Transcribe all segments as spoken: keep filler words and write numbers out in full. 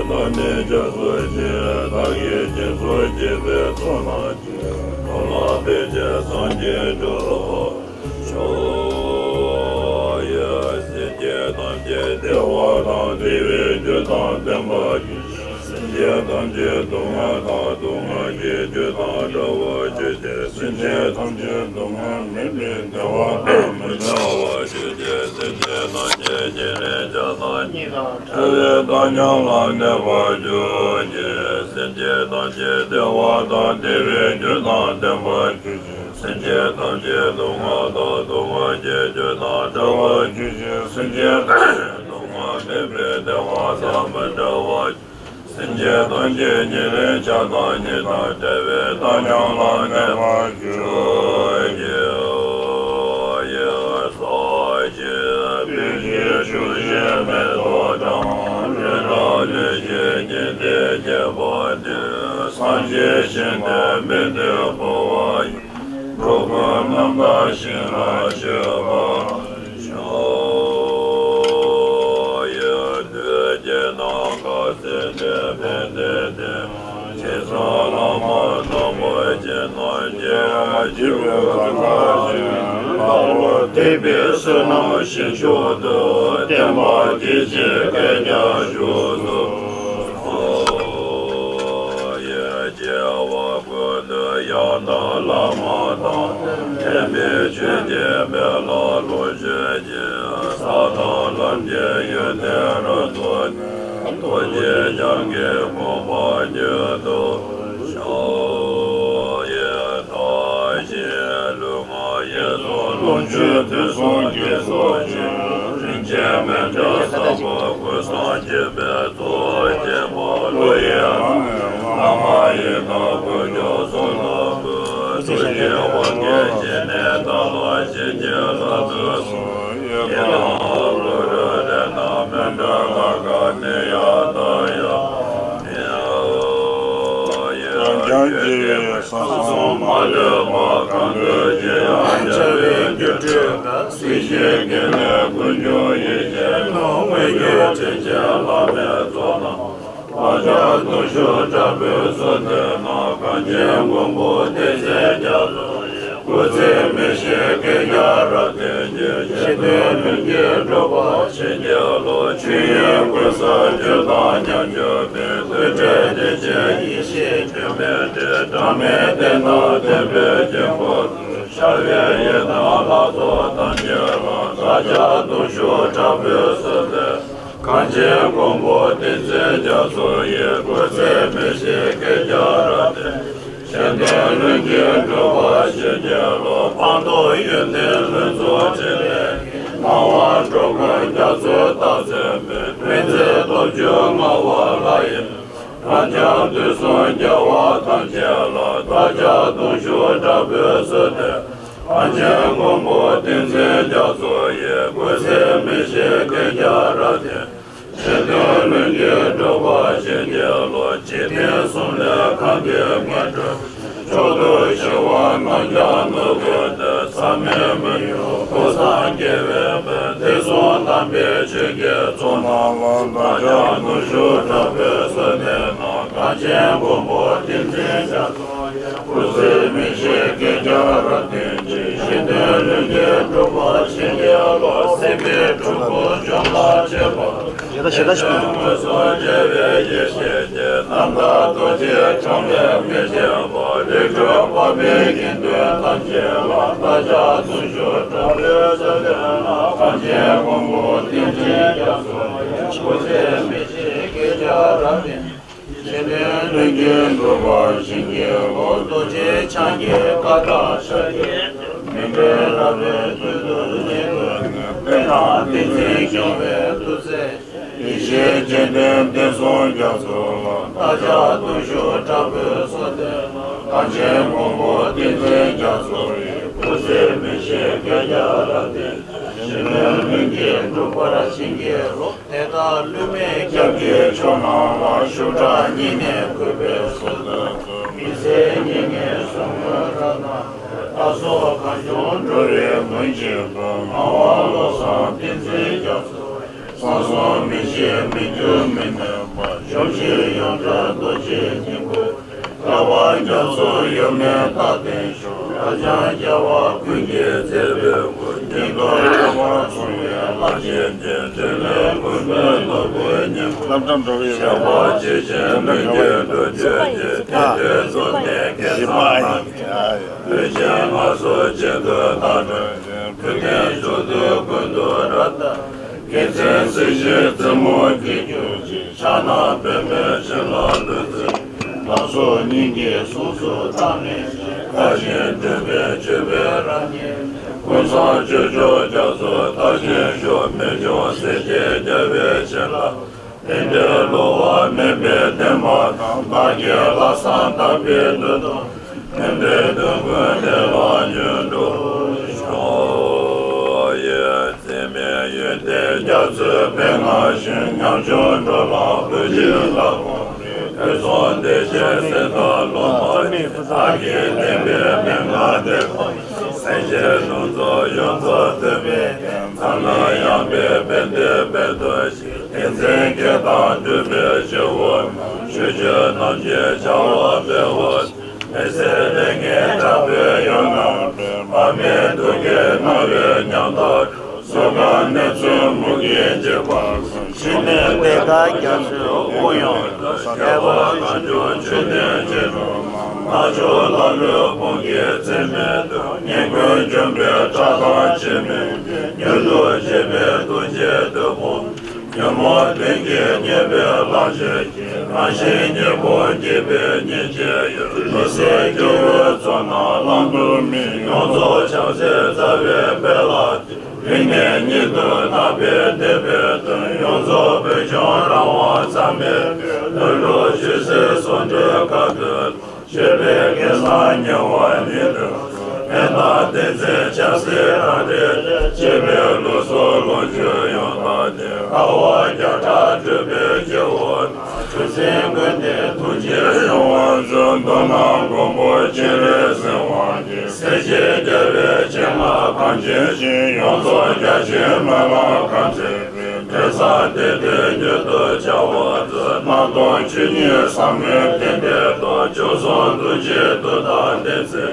ནས་སྐྱབས་སུ་མཆི། བདག་གིས་སྦྱིན་སོགས་བགྱིས་པའི་ཚོགས་རྣམས་ཀྱིས། ཀུན་ལ་ཕན་ཕྱིར་སངས་རྒྱས་འགྲུབ་པར་ཤོག། སེམས་ཅན་ཐམས་ཅད་བདེ་བ་དང་བདེ་བའི་རྒྱུ་དང་ལྡན་པར་གྱུར་ཅིག། སེམས་ཅན་ཐམས་ཅད་སྡུག་བསྔལ་དང་སྡུག་བསྔལ་གྱི་རྒྱུ་དང་བྲལ་བར་གྱུར་ཅིག། སེམས་ཅན་ཐམས་ཅད་སྡུག་བསྔལ་མེད་པའི་བདེ་བ་དང་མི་འབྲལ་བར་གྱུར་ཅིག། སེམས་ཅན་ཐམས་ཅད་ཉེ་རིང་བར་ཆད་ཀྱིས་བྲལ་བའི་བདག་ཉིད་ལ་གནས་པར་གྱུར་ཅིག། སེམས་ཅན་ཐམས་ཅད་བདེ་བ་དང་བདེ་བའི་རྒྱུ་དང་ལྡན་པར་གྱུར་ཅིག། སེམས་ཅན་ཐམས་ཅད་སྡུག་བསྔལ་དང་སྡུག་བསྔལ་གྱི་རྒྱུ་དང་བྲལ་བར་གྱུར་ཅིག། སེམས་ཅན་སྡུག་བསྔལ་མེད་པའི་བདེ་བ་དང་མི་འབྲལ་བར། སེམས་ཅན་ཐམས་ཅད་ཉེ་རིང་ཆགས་སྡང་གཉིས་དང་བྲལ་བའི་བདག་ཉིད་ལ་གནས་པར་གྱུར་ཅིག། ཡ་ས་ཅི། བུད་མེད་ཤུགས་ཅན་མེ་ཏོག་བཀྲ། ལྷོད་ལྷོད་ལུས་ཅན་སྐྱེ་མཆེད་བརྒྱད་པ་འདི། སངས་རྒྱས་ཞིང་དུ་མི་འདོད་འཁོར་བ་ཡི། འགྲོ་ཀུན་རྣམ་དག་ཞིང་ལ་སྤྱོད་པར་ཤོག། ཡ་དུས་ཀྱི་ནམ་མཁའ་སེར་ལས་འཕེལ་ཏེ་ཏེ། ཁྱེད་ཚོ་བླ་མ་རྣམ་པར་རྒྱལ་རྣམས་ཀྱིས། བགྱིས་པའི་བཟང་སྐལ་བཞིན་དུ་ལྷག་པར་བསྟན་པའི་བསོད་ནམས་ཞིང་མཆོག་ཏུ། བསྟན་པ་རྒྱས་བྱེད་སྐལ་བརྒྱར་བཞུགས་སུ་གསོལ། ཡ་སྐྱེ་བ་ཀུན་ཏུ་ཡང་དག་བླ་མ་དང་། མཁྱེན་པའི་ཆོས་ཀྱི་དཔལ་ལ་ལོངས་སྤྱོད་ཅིང་། ས་དང་ལམ་གྱི་ཡོན་ཏན་རབ་རྫོགས་ནས། རྡོ་རྗེ་འཆང་གི་གོ་འཕང་མྱུར་ཐོབ་ཤོག། ཡ་བདག་གཞན་ལུས་ངག་ཡིད་གསུམ་ལོངས་སྤྱོད་དུས་གསུམ་གྱི་གསོག་ཅིང་། རིན་ཆེན་མཎྜལ་བཟང་པོ་ཀུན་བཟང་བགྱིས་པའི་ཚོགས། སྐྱེ་བ་ལྷོ་ཡི་ལམ་ནས་བླ་མ་ཡི་དམ་དཀོན་མཆོག་གསུམ་ལ་འབུལ། ཐུགས་རྗེའི་དབང་གིས་སྐྱེ་གནས་དག་ལ་བྱིན་གྱིས་བརླབ་ཏུ་གསོལ། ཡི་དམ་གུ་རུ་རཏྣ་མཎྜལ་ལ་ག་ནས་ཡང་དག་ཡང་མིན། ཡང་ཀྱང་ཅི། ས་གསུམ་མ་ལུས་པ་གང་དུ་ཞིག་ཡང་། འཆར་བའི་སྒྱུ་འཕྲུལ་དགའ། སྲིད་ཞིའི་དགེ་ལེགས་ཀུན་འབྱུང་ཡིད་བཞིན་ནོར། མངོན་གྱུར་དྲིན་ཅན་བླ་མའི་ཚོགས་རྣམས། བདག་ཅག་གདུང་ཤུགས་དྲག་པོས་གསོལ་འདེབས་ན། གངས་ཅན་མགོན་པོ་བསྟན་འཛིན་རྒྱ་མཚོ་ཡི། སྐུ་ཚེ་མི་ཤིགས་བསྐལ་བརྒྱར་རབ་བརྟན་ཅིང་། གཞན་དོན་ལྷུན་གྱིས་འགྲུབ་པར་བྱིན་གྱིས་རློབས། ཆོས་དབྱིངས་ཀུན་གསལ་བརྗོད་དང་ཉམས་སུ་ལེན། རྡུལ་བྲལ་བདེ་ཆེན་ཡེ་ཤེས་སྒྱུ་མའི་གྲལ། གྲངས་མེད་བསྟན་དང་བསྟན་པའི་དཀྱིལ་འཁོར་དུ། ཤར་བའི་ཡི་དམ་ལྷ་ཚོགས་ཐམས་ཅད་ལ། བདག་ཅག་གདུང་ཤུགས་དྲག་པོས་གསོལ་འདེབས། གངས་ཅན་མགོན་པོ་བསྟན་འཛིན་རྒྱ་མཚོ་ཡི། སྐུ་ཚེ་མི་ཤིགས་བསྐལ་བརྒྱར་རབ་བརྟན། གཞན་དོན་ལྷུན་གྱིས་འགྲུབ་པར་བྱིན་གྱིས་རློབས། སྤངས་རྟོགས་ཡོན་ཏན་ལྷུན་རྫོགས་ཕྲིན་ལས་ཀྱིས། སྣང་བ་འགྲོ་ཀུན་རྒྱ་མཚོའི་རྟགས་མཚོན་པའི། མི་འཛད་སྟོབས་བཅུ་མངའ་བ་ལྷ་ཡི། རང་རྒྱལ་དུས་གསུམ་རྒྱལ་བ་ཐམས་ཅད་ལ། བདག་ཅག་གདུང་ཤུགས་དྲག་པོས་གསོལ་ཏེ། གངས་ཅན་མགོན་པོ་བསྟན་འཛིན་རྒྱ་མཚོ་ཡི། སྐུ་ཚེ་མི་ཤིགས་བསྐལ་བརྒྱར་རབ་བརྟན། གཞན་དོན་ལྷུན་གྱིས་འགྲུབ་པར་བྱིན་གྱིས་རློབས། འཇིག་རྟེན་གསུམ་ལས་གང་གིས་མི་འགྲུབ། མཆོག་ཏུ་གྱུར་པ་རྣམས་ཀྱང་ནོར་བུ་འདྲ། མཚམས་མེད་མི་གཡོ་ཀུན་བཟང་དགེ་བའི་དཔལ། དུས་གསུམ་དམ་པའི་ཆོས་ཀྱི་ཚོགས་རྣམས་ལ། བདག་ཀྱང་གདུང་ཤུགས་དྲག་པོས་གསོལ་འདེབས་ན། གངས་ཅན་མགོན་པོ་བསྟན་འཛིན་རྒྱ་མཚོ་ཡི། སྐུ་ཚེ་མི་ཤིགས་བསྐལ་བརྒྱར་རབ་བརྟན་ཅིང་། གཞན་དོན་ལྷུན་གྱིས་འགྲུབ་པར་བྱིན་གྱིས་རློབས། སྲིད་པའི་འཁྲུལ་འཁོར་འཇོམས་པར་བྱེད་པ། ཞེ་ད་ཞེ་ད་ཞིག་མངོན་སུམ་རྒྱལ་བའི་ཡེ་ཤེས་ཀྱིས། རྣམ་དག་རྡོ་རྗེ་འཆང་ལས་མི་བརྗེད་པ། རིགས་དྲུག་དཔག་མེད་དགེ་འདུན་ཐམས་ཅད་ལ། བདག་ཅག་གདུང་ཤུགས་དྲག་པོས་གསོལ་འདེབས་ན། གངས་ཅན་མགོན་པོ་བསྟན་འཛིན་རྒྱ་མཚོ་ཡི། སྐུ་ཚེ་མི་ཤིགས་བསྐལ་བརྒྱར་རབ་བརྟན། གཞན་དོན་ལྷུན་གྱིས་འགྲུབ་པར་བྱིན་གྱིས་རློབས། རྡོ་རྗེ་འཆང་གི་བཀའ་དང་ཕྱག་རྒྱའི་བསྟོད། མི་འབྲལ་རབ་དབྱེ་ཚུལ་དུ་ནི་བཀོད་ནས། དཔལ་དང་བསྟན་འཛིན་སྐྱོང་བའི་ཐུགས་སྲས། ཡེ་ཤེས་སྤྱན་ལྡན་བསྟན་སྲུང་རྒྱ་མཚོ་ལ། བདག་ཅག་གདུང་ཤུགས་དྲག་པོས་གསོལ་འདེབས་ན། གངས་ཅན་མགོན་པོ་བསྟན་འཛིན་རྒྱ་མཚོ་ཡི། སྐུ་ཚེ་མི་ཤིགས་བསྐལ་བརྒྱར་རབ་བརྟན། གཞན་དོན་ལྷུན་གྱིས་འགྲུབ་པར་བྱིན་གྱིས་རློབས། དེ་དག་བསླུ་མེད་སྐྱབས་ཀྱི་མཆོག་རྣམས་ལ། ཤུགས་དྲག་བསྙེན་གནས་གུས་པས་གསོལ་འདེབས་སོ། མི་ཟད་རྙེད་དཀའི་གསུང་མགུར་རབ་རྣམས་ལས། བདག་སོགས་གང་བྱུང་འགྲོ་བའི་མུན་བྱེད་པ། ངག་དབང་བློ་བཟང་བསྟན་འཛིན་རྒྱ་མཚོ་ཡི། སོ་སོ་མི་ཤེས་མི་འགྱུར་མི་གནས་པ། གཞོམ་ཞིང་ཡོངས་གྲོལ་རྡོ་རྗེ་སྙིང་པོ། དགའ་བ་རྒྱ་མཚོ་ཡོད་མེད་རྟག་བརྟན་ཤོག་རབ་འབྱམས་རྒྱལ་བ་ཀུན་གྱི་མཛད་པའི་སྐུ། སྙིང་སྟོབས་ལ་མ་མཚུངས་པའི་ལྷ་ཆེན་ཏེ། འཕྲིན་ལས་ཀུན་པའི་ནོར་བུའི་སྙིང་པོ། བསླབ་གྲྭ་འགྲོ་གི་ཡོད་པས། ཞགས་པ་ཇི་བཞིན་མི་འགྱུར་རྡོ་རྗེ་ཡིས། དེང་འདིར་འཛུམ་བསྟན་མཁས་བཟང་རྣམས་ཀྱི། ལུས་ཅན་ངལ་གསོ་བྱེད་དུ་བདག་སྒྲུབ་ཅིང་། ཐུབ་བསྟན་མཆོག་ཏུ་ཀུན་ཏུ་རབ་བརྟན། མཁྱེན་བརྩེ་གཟི་བརྗིད་རྩེ་མོ་སྐྱེ་གྱུར་ཅིག་ཕྱག་ན་པདྨོ་བྱིན་རླབས་ལུས་རྩལ། ལག་སོགས་སྙིང་གའི་གཟུངས་སུ་རྟག་གནས་ཤིང་། བཀའ་བཞིན་སྒྲུབ་པའི་སྤྱོད་པས་རབ་མཉེས་ནས། ཀུན་བཟང་སྤྱོད་མཆོག་རྒྱ་མཚོ་ལྟ་ཞིང་བཞུགས། རྨད་བྱུང་སྲས་བཅས་རྒྱལ་བའི་བྱིན་རླབས། ལས་འབྲས་བསླུ་བ་མེད་པའི་བདེན་པ་དང་། བདག་གི་ལྷག་བསམ་དག་པའི་མདུན་དུ། མུན་པའི་གདོང་ཀུན་བདེ་བ་མྱུར་འགྲུབ་ཤོག་ཡེ། འཛད་མེད་ཡོན་ཏན་རྒྱ་མཚོའི་དཔལ་མངའ་ཞིང་། ཉམ་ཆུང་འགྲོ་ལ་བུ་འཆི་ལ་ཕོག་རིང་། དུས་གསུམ་བདེ་གཤེགས་སྲས་དང་སློབ་མ་ཡིས། བདག་གི་བསྟན་པའི་མན་ངག་དེ་ཁོ་ན། སེམས་ཅན་ལྷུན་རྫོགས་ཡོངས་རྫོགས་ཐུབ་པའི་བསྟན། འཛམ་གླིང་ཡངས་པའི་བན་དེ་བོད་དུ་གཤེགས། ཏིང་འཛིན་བསྐྱེད་དང་སྒྲུབ་པའི་སྤྱི་བོ་རྣམས། ཆོས་སྤྱོད་རྣམས་ཀྱི་བྱ་བ་སྤེལ་བ། མི་ཟད་ལས་ངན་དྲག་པོའི་ཡུལ་རྣམས་ཀུན། དཔག་མེད་སྡུག་བསྔལ་སྣང་བའི་ཉམ་ཐག་འཁྲུགས། གཟུགས་ཁམས་ནད་མཚོན་མུ་གེའི་འཇིགས་པ་གསུམ། ཞི་གནས་གདེངས་དཀར་རྒྱ་མཚོའི་དབུགས་དབྱུང་དང་། རྒྱལ་བ་རང་བྱུང་མཆོད་རྟེན་ཆེ་འགྲོ་མང་། རྣལ་འབྱོར་ལ་ལུས་ཕུང་གི་རྩིས་མེད་དུ། ཉིན་གུང་ལྗོན་པའི་ཁྲག་དང་འཆི་མེད་ཀྱི། མྱུར་དུ་བྱེད་པའི་ཐུགས་རྗེའི་བདུད་དཔུང་། ཉོན་མོངས་གདོན་གྱིས་བསྙེན་པའི་ལྷ་ཆོས་ཀྱི། རང་བཞིན་ཉིད་ཀུན་སྐྱེད་པའི་སྙིང་རྗེའི་ཡུལ། མི་ཟད་སྐྱེ་བོའི་ཚོགས་རྣམས་བླང་དོར་མེད། ཡོངས་རྫོགས་ཕྱག་འཚལ་རྩ་བའི་དཔལ་ལ་བསྟིམ། རིང་ནས་ཉིད་དུ་བརྣག་པའི་དད་པའི་དོན། ཡོངས་རྫོགས་བོད་ལྗོངས་རང་དབང་བསམ་པའི་དོན། ལྷུན་གྲུབ་ཆོས་སྲིད་ཟུང་འབྲེལ་དཀའ་ཐུབ། སྤྱོད་པའི་མཁས་བཟང་ཉེ་བར་ཉིད་དུ་གསོལ། ཕན་དང་བསྟན་འཛིན་ཆབ་སྲིད་རང་རེ་ལས། གཅེས་པའི་ལུགས་སྲོལ་ལོངས་སྤྱོད་ཡོངས་དག་སྟེ། དཀའ་བ་བརྒྱ་ཕྲག་སྒྲུབ་པའི་སྐྱེ་བོ་རྣམས། གྲུ་གཟིངས་ཀུན་ལྡན་ཐུགས་རྗེའི་གཡུལ་དབང་མཛོད། མདོར་ན་མགོན་པོ་སྤྱན་རས་གཟིགས་དབང་ཆེན། སྲས་བཅས་རྒྱལ་བའི་བྱིན་རླབས་གངས་ཅན་ཞིང་། ཡོངས་རྫོགས་རྒྱ་ཆེན་སྨོན་ལམ་ཁང་མཛེས། འབྲེལ་ཟབ་བསྟན་དོན་མྱུར་དུ་བྱ་བ་མཛོད། སྣང་སྟོང་ཆོས་ཉིད་ཟབ་མོའི་བསྟན་པའི་ཐོག། སྐྱོབ་གསུམ་ཐུགས་རྗེའི་མཐུ་དང་ལྡན་ཚེ།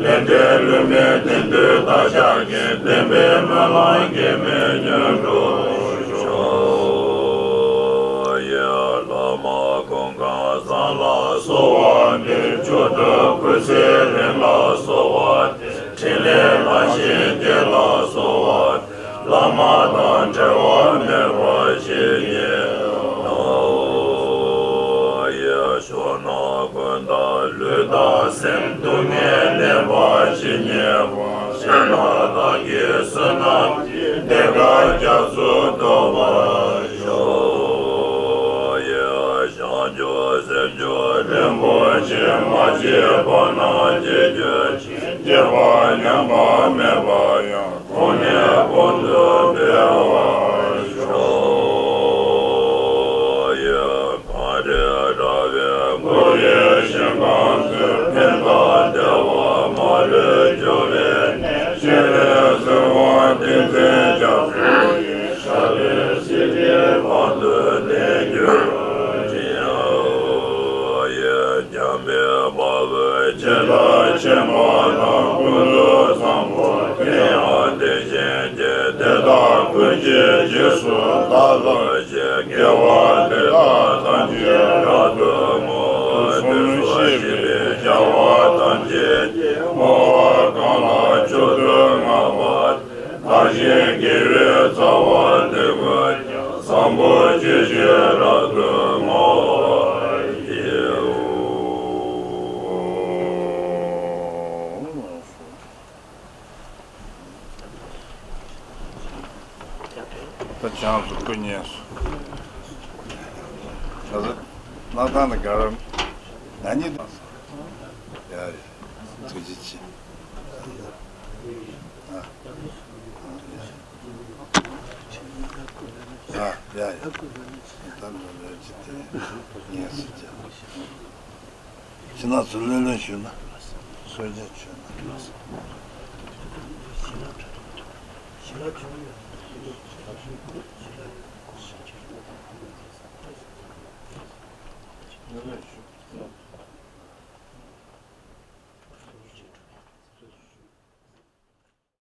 ལས་འབྲས་ལུས་མེད་བདེན་མཐུ་བདག་ཅག་གི། བདེན་པའི་སྨོན་ལམ་གེགས་མེད་མྱུར་འགྲུབ་ཤོག་ཡ། བླ་མ་སྐུ་ཁམས་བཟང་ལ་གསོལ་བ་འདེབས། མཆོག་ཏུ་སྐུ་ཚེ་རིང་ལ་གསོལ་བ་འདེབས། འཕྲིན་ལས་ལྷ་ཆེན་བརྒྱད་ལ་གསོལ་བ་འདེབས། བླ་མ་དང་འབྲལ་བ་མེད་པར་བཞེས་ནས་ནོ། ཡ། ཕྱོགས་རྣམས་ཀུན་ཏུ་ལུས་དང་སེམས་སྡུག་བསྔལ་ནད་པ་ཇི་སྙེད་པ། གཞན་དག་བདག་གི་བསོད་ནམས་ཀྱིས། བདེ་དགའ་རྒྱ་མཚོ་ཐོབ་པར་ཤོག་ཡ། བྱང་ཆུབ་སེམས་མཆོག་རིན་པོ་ཆེ། མ་སྐྱེས་པ་རྣམས་སྐྱེ་གྱུར་ཅིག་སྐྱེས་པ་ཉམས་པ་མེད་པ་ཡང་། གོང་ནས་གོང་དུ་འཕེལ་བར་ཤོག་ཡ། གངས་རི་ར་བས་བསྐོར་བའི་ཞིང་ཁམས་སུ། ཕན་དང་བདེ་བ་མ་ལུས་འབྱུང་བའི་གནས། སྤྱན་རས་གཟིགས་དབང་ཏིང་འཛིན་རྒྱ་མཚོ་ཡི། ཞབས་པད་སྲིད་མཐའི་བར་དུ་བརྟན་གྱུར་ཅིག་ཡ། འཇམ་དཔལ་དཔའ་བོས་ཇི་ལྟར་མཁྱེན་པ་དང་། ཀུན་ཏུ་བཟང་པོ་དེ་ཡང་དེ་བཞིན་ཏེ། དེ་དག་ཀུན་གྱི་རྗེས་སུ་བདག་སློབ་ཅིང་། དགེ་བ་འདི་དག་ཐམས་ཅད་རབ་ཏུ་བསྔོ། དུས་གསུམ་གཤེགས་པའི་རྒྱལ་བ་ཐམས་ཅད་ཀྱིས། བསྔོ་བ་གང་ལགས་མཆོག་ཏུ་བསྔགས་པ། བདག་གཞན་དགེ་བའི་རྩ་བ་འདི་ཀུན་ཀྱང་། བཟང་པོ་སྤྱོད་ཕྱིར་རབ་ཏུ་བསྔོ་བར་བགྱིའོ། ད་ཅང་སུ་སྐུ་ཉེ་སུ། ད་ཚོ་སྣ་ཐང་ལ་ག་ར་ན་ནི་དང་། ཡ་ཡ། ཐུགས་རྗེ་ཆེ། ཨ། ཨ་ཡ་ཡ། ད་འགྲོ་ལས་ཅི་དེ་ངས་སུ་བྱ། ཁྱེད་རང་ཚོ་ལྷོད་ལྷོད་བཞུགས་ན། གསོལ་ཇ་མཆོད་ན།